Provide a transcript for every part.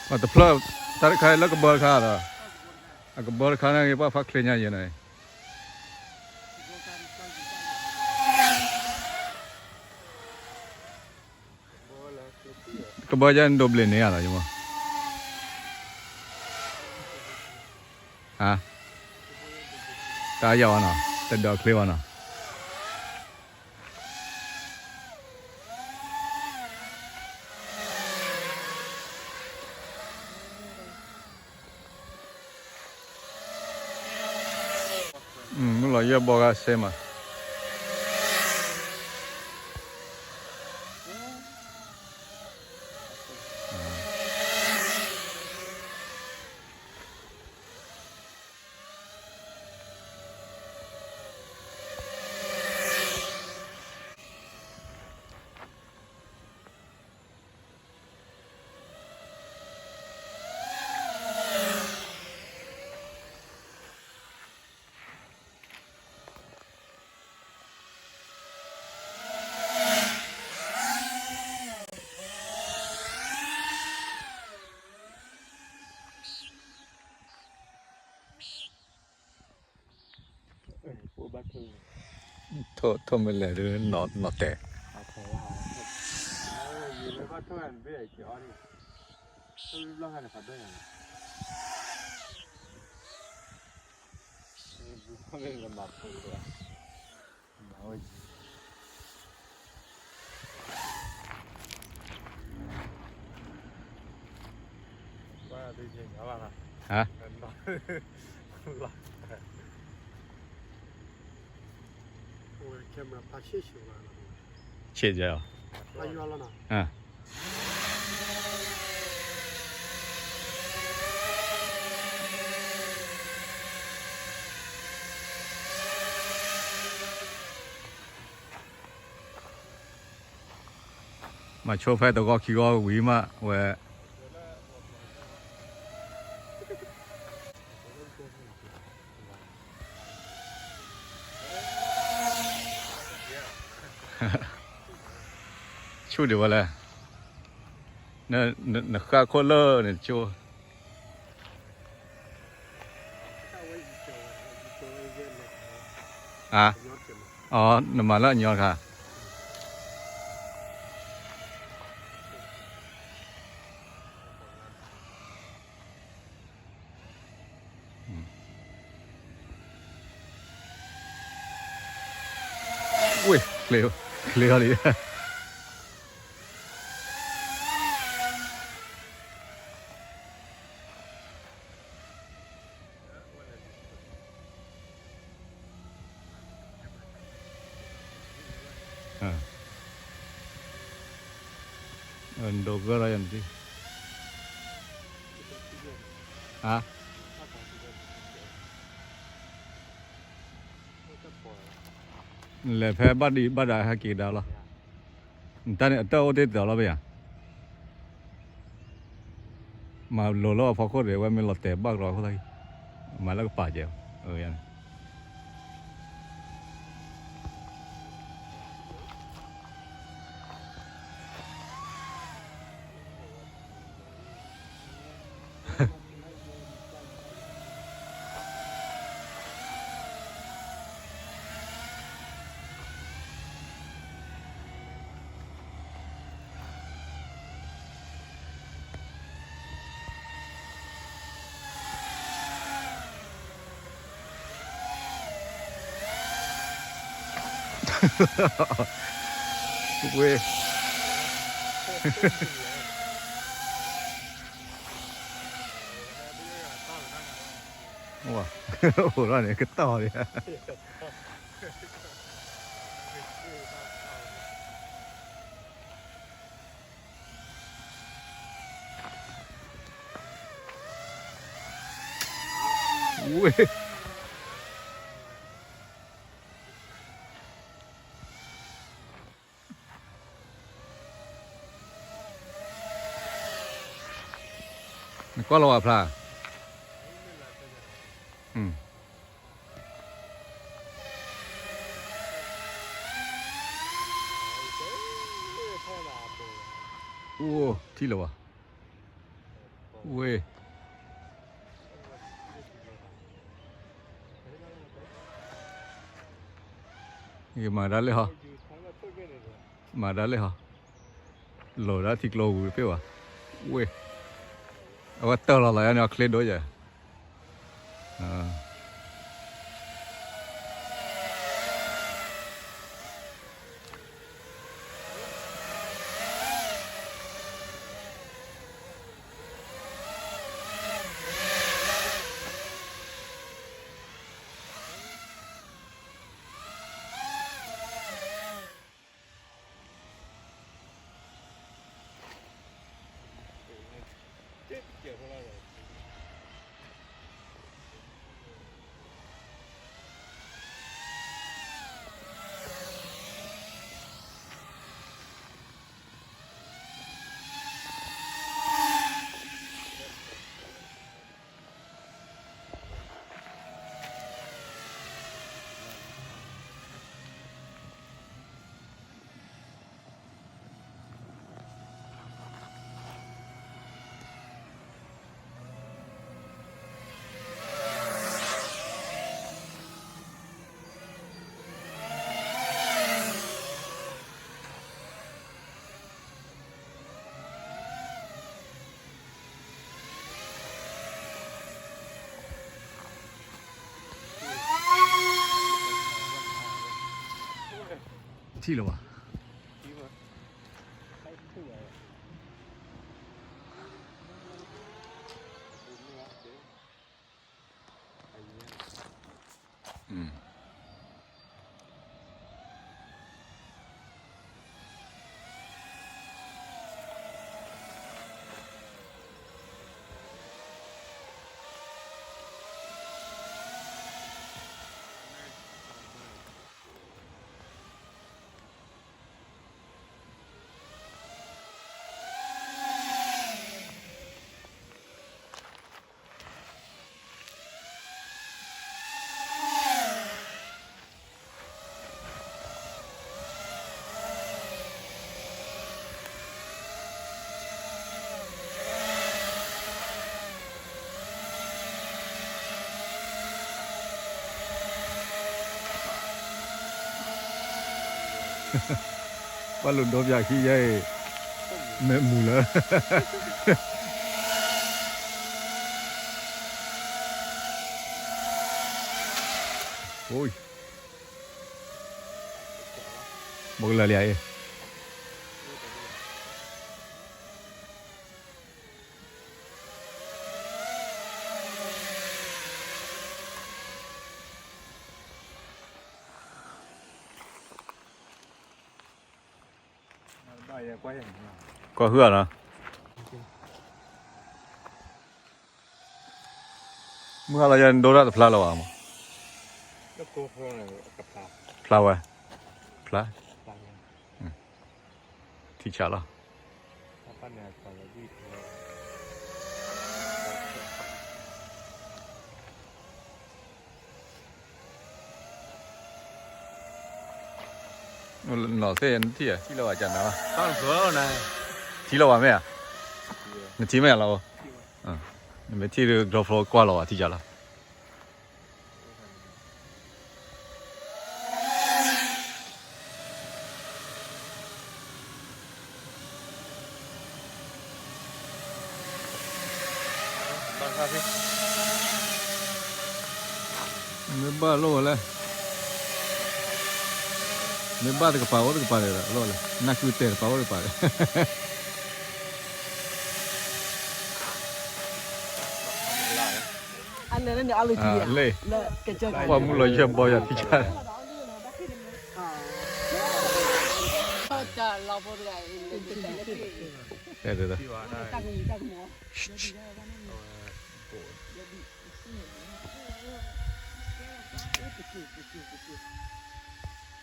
တဖျၢၣ် တၢ်တခါလၢကဘၢတခါဒီး အကဘၢတခါန့ၣ်ဂ့ၤ ပှၤဖးချ့ညါယဲၢ်န့ၣ် ကဘၢယဲၢ်ဒိးဘျ့ၣ်န့ၢ်ယၤလီၤ ယမ့ၢ် တၢ်ယၤဝဲနီၤ တဒၢးချ့ဝဲနီၤ မုၢ်လီၤယဲၢ်ဘီဂၤစဲမး ထိၣ်မ့ၢ်လဲၤဒုး နီၢ်တဲာ် ဟါ ဆ့ၣ်ယဲၢ် မၤဆိဖဲတဂီၤခံဂီၤဝံၤမးဝဲ ဆူၣ်ဒံးဝဲလဲၣ်, နဃၣ်ခိၣ်လၢာ်န့ၣ်ဆိၣ်, အ, နမၤလၢအညီတခါ ဝ့ၢ်, ချ့အီၤလံ. ဒိးဂၢၢ်လီၤယၤန့ၣ်, လဲၤဖဲဘၣ်ဒံးဘၣ်ဒါဟဲက့ၤကဒါလီၤ. နတၢ်န့ၣ်အတၢ်အိၣ်တ့ၢ်တၢ်လီၤဘၣ်ယၤ, မၤလိၤလၢအဖီခိၣ်ဒီး အဝဲမ့ၢ်လီၤတဲာ်ဘၣ်ကရီအဃိသတး, မၤလၢကပာ်ကဲ, အန့ၣ် ဝ့ၢ်, အိၣ်ဒီးန့ၣ် ကတီၢ်လံ. ဝ့ၢ်, နကွၢ်လီၤဝဲဖျါ, အိၣ်ထံၣ်လၢၤဘၣ်. ဝ့ၢ်, မၤဒၣ်လဲၣ်ဟီ, မၤဒၣ်လဲၣ်ဟီ, လီၤဒၣ်ထံကျိဝံၤတပ့ၢ်ဘၣ်, ဝ့ၢ်, အဝဲတၢၢ်လီၤလီၤယါန့ၣ် အချ့ဒိယဲၢ် ထံၣ်လၢၤဘၣ်, ပှၤလူၤဒိပၠးခံယဲအံၤ, မ့ၢ်မူၤလၢ ဘိကလၢာ်လံဧါအံၤ ကွၢ်ဟုၣ်ဧါနီၤ, မုၢ်ဟါလီၤယဲဒိတၢ်တဖျါလၢၤဘၣ်မး, ဖျါဝဲ, ဖျါ, ထံဆးလီၤ. နီၢ်သ့ၣ်နထံၣ်, ထံၣ်လီၤဘၣ်ကနၤ, ထံၣ်လီၤဘၣ်မ့ၢ်ဧါ, နထံၣ်မ့ၢ်ဧါလီၤ, နမ့ၢ်ထံၣ်ဒီး drone ကွၢ်လီၤဘၣ်ထံဆးလီၤ. မ့ၢ်ဘၣ်လိၣ်ဝဲလဲၣ်, မ့ၢ်ဘၣ်တကပၤအိၣ်တကပၤဒီး အလိၣ်လဲၣ်, နၢ်ကုတဲာ်တကပၤအိၣ်တကပၤဒီး လ့ၣ်, ပှၤမုၢ်လီၤယဲၢ်ဘီယၤထံဆး, တဲတဲတဲ, တထံၣ်ဒၣ်လီ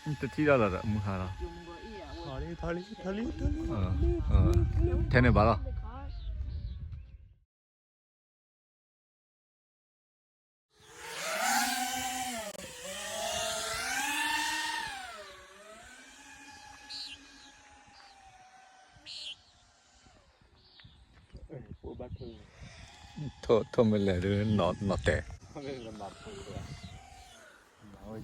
ၤဒီး မုၢ်ဟါလီၤ, ထဲန့ၣ်ဘၣ်လီၤ. ထိၣ်မ့ၢ်လဲၤဒုး နီၢ်တဲာ်,